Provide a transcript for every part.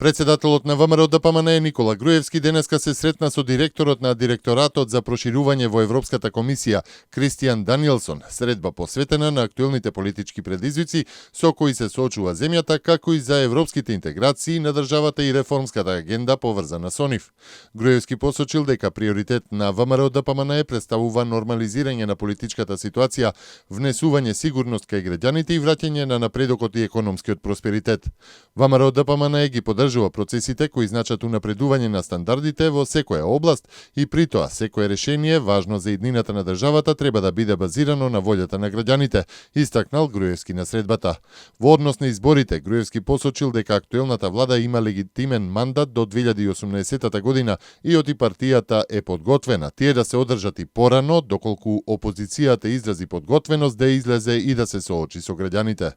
Председателот на ВМРО ДПМН Никола Груевски денеска се сретна со директорот на Директоратот за проширување во Европската комисија Кристијан Даниелсон, средба посветена на актуелните политички предизвици со кои се соочува земјата, како и за европските интеграции на државата и реформската агенда поврзана со нив. Груевски посочил дека приоритет на ВМРО ДПМН представува нормализирање на политичката ситуација, внесување сигурност кај граѓаните и враќање на напредокот и економскиот просперитет. ВМРО ДПМН ги поддржува процесите кои значат унапредување на стандардите во секоја област и при тоа секое решение важно за иднината на државата треба да биде базирано на волјата на граѓаните, истакнал Груевски на средбата. Во однос на изборите, Груевски посочил дека актуелната влада има легитимен мандат до 2018 година и оти партијата е подготвена тие да се одржат и порано, доколку опозицијата изрази подготвеност да излезе и да се соочи со граѓаните.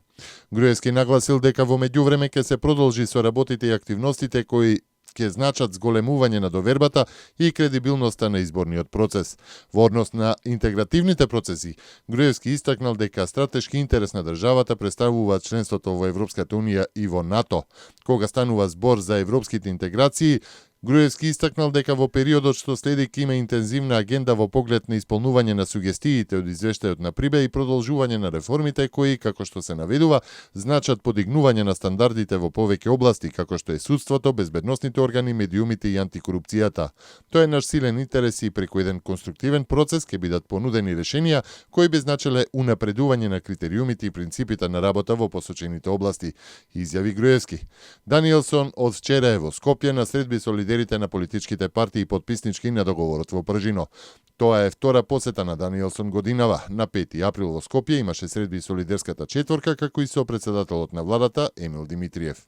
Груевски нагласил дека во меѓувреме ќе се продолжи со работите и активностите кои ќе значат зголемување на довербата и кредибилноста на изборниот процес. Во однос на интегративните процеси, Груевски истакнал дека стратешки интерес на државата представува членството во Европската унија и во НАТО. Кога станува збор за европските интеграции, Груевски истакнал дека во периодот што следи ќе има интензивна агенда во поглед на исполнување на сугестиите од извештајот на Прибе и продолжување на реформите кои, како што се наведува, значат подигнување на стандардите во повеќе области, како што е судството, безбедносните органи, медиумите и антикорупцијата. Тоа е наш силен интерес и преку еден конструктивен процес ќе бидат понудени решенија кои би значеле унапредување на критериумите и принципите на работа во посочените области, изјави Груевски. Даниелсон од вчера е во Скопје на средби со лидерите на политичките партии и потписнички на договорот во Пржино. Тоа е втора посета на Даниелсон годинава. На 5 април во Скопје имаше средби со лидерската четворка, како и со председателот на владата Емил Димитриев.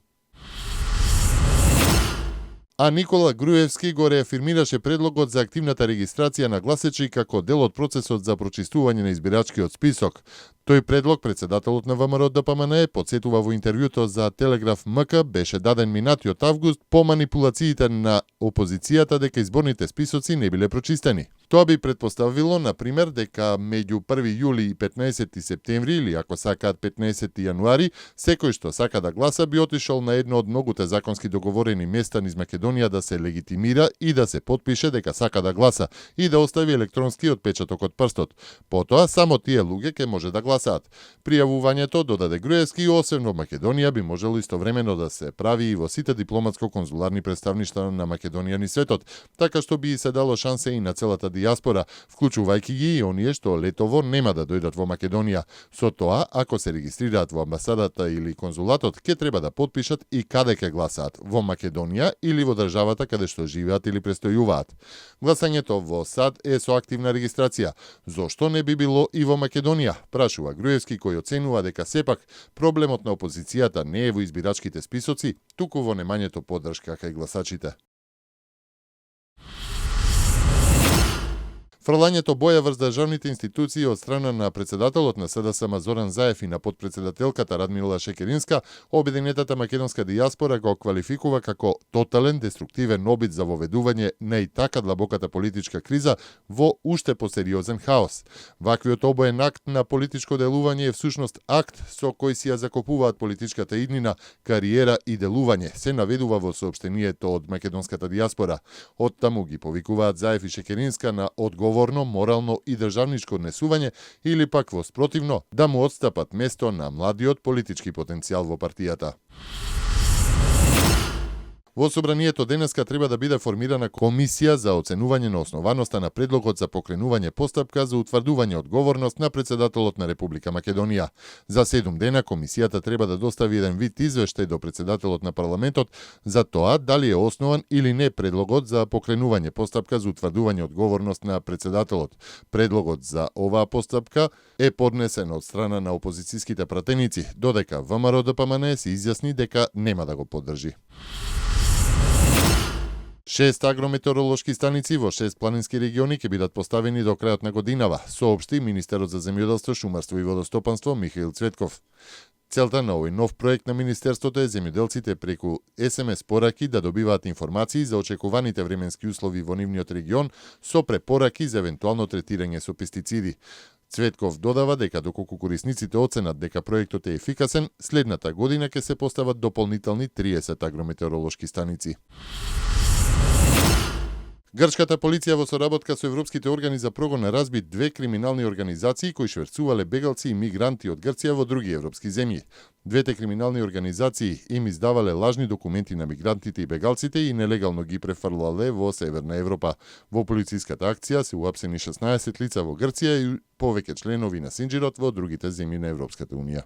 А Никола Груевски го реафирмираше предлогот за активната регистрација на гласачи како дел од процесот за прочистување на избирачкиот список. Тој предлог председателот на ВМРО ДПМН подсетува во интервјуто за Телеграф МК беше даден минатиот август по манипулациите на опозицијата дека изборните списоци не биле прочистени. Тоа би предпоставило, например, дека меѓу 1 јули и 15 септември или ако сакаат 15 јануари, секој што сака да гласа би отишол на едно од многуте законски договорени места низ Македонија да се легитимира и да се потпише дека сака да гласа и да остави електронски отпечаток од прстот. Потоа само тие луѓе ќе може да гласаат. Пријавувањето, додаде Груевски, освен во Македонија би можело истовремено да се прави и во сите дипломатско-конзуларни представништва на Македонија низ светот, така што би се дало шансе и на целата диаспора, вклучувајќи ги и оние што летово нема да дојдат во Македонија. Со тоа, ако се регистрираат во амбасадата или конзулатот, ќе треба да потпишат и каде ќе гласаат, во Македонија или во државата каде што живеат или престојуваат. Гласањето во САД е со активна регистрација. Зошто не би било и во Македонија? Прашува Груевски, кој оценува дека сепак проблемот на опозицијата не е во избирачките списоци, туку во немањето поддршка кај гласачите. Фрлањето боја врз државните институции од страна на председателот на СДСМ Зоран Заев и на подпредседателката Радмила Шекеринска, обединетата македонска дијаспора го квалификува како тотален деструктивен обид за воведување на и така длабоката политичка криза во уште посериозен хаос. Ваквиот обоен акт на политичко делување е всушност акт со кој си ја закопуваат политичката иднина, кариера и делување, се наведува во соопштението од македонската дијаспора. Од таму ги повикуваат Заев и Шекеринска на одговорно, морално и државничко однесување или пак во спротивно да му отстапат место на младиот политички потенцијал во партијата. Во собранието денеска треба да биде формирана комисија за оценување на основаноста на предлогот за покренување постапка за утврдување одговорност на председателот на Република Македонија. За 7 дена комисијата треба да достави еден вид извештај до председателот на парламентот за тоа дали е основан или не предлогот за покренување постапка за утврдување одговорност на председателот. Предлогот за оваа постапка е поднесен од страна на опозицијските пратеници, додека ВМРО ДПМН се изјасни дека нема да го поддржи. 6 агрометеоролошки станици во 6 планински региони ќе бидат поставени до крајот на годинава, соопшти министерот за земјоделство, шумарство и водостопанство Михаил Цветков. Целта на овој нов проект на Министерството е земјоделците преку СМС пораки да добиваат информации за очекуваните временски услови во нивниот регион со препораки за евентуално третирање со пестициди. Цветков додава дека доколку корисниците оценат дека проектот е ефикасен, следната година ќе се постават дополнителни 30 агрометеоролошки станици. Грчката полиција во соработка со европските органи за прогон разби 2 криминални организации кои шверцувале бегалци и мигранти од Грција во други европски земји. Двете криминални организации им издавале лажни документи на мигрантите и бегалците и нелегално ги префрлале во Северна Европа. Во полициската акција се уапсени 16 лица во Грција и повеќе членови на Синџирот во другите земји на Европската унија.